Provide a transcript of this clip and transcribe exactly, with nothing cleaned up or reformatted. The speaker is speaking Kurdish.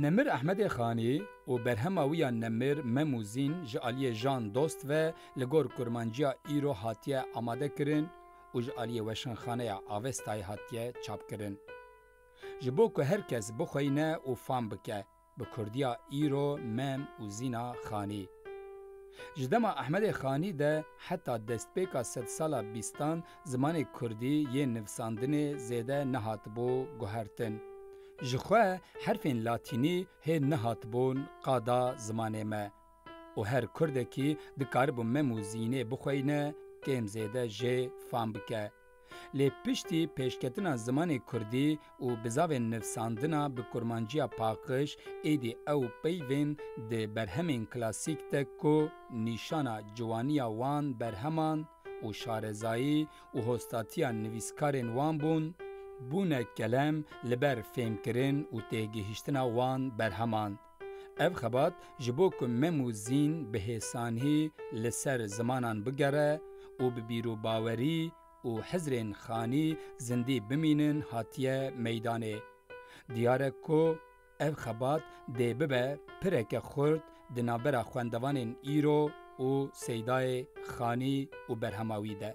Nemir Ehmedê Xanî û berhema wî ya Nemir Mem û Zîn ji aliyê Jan Dost ve li gor kurmanciya îro hatiye amadekirin û ji aliyê Weşanxaneya Avestayê hatiye çapkirin. Ji bo ku her kes bixweyne û fam bike, bi kurdiya îro Mem û Zîna Xanî. Ji dema Ehmedê Xanî de heta destpêka sedsala bîstan zimanê kurdî yê nivsandinê zêde nehatibû guhertin. Ji xwe herfên latînî hê nehatibûn qada zimanê me û her kurdekî dikaribû Mem û Zînê bixweyne, kêm zêde jê fam bike. Lê piştî pêşketina zimanê kurdî û bizavên nivsandina bi kurmanciya paqij, êdî ew peyvên di berhemên klasîk de ku nîşana ciwaniya wan berheman û şarezayî û hostatiya nivîskarên wan bûn, bûne kelem li ber fêmkirin û têgihiştina wan berheman. Ev xebat ji bo ku Mem û Zîn bi hêsanî li ser zimanan bigere û bi bîr û bawerî û hizrên Xanî zindî bimînin hatiye meydanê. Diyar e ku ev xebat dê bibe pireke xurt di navbera xwendevanên îro û seydayê Xanî û berhema wî de.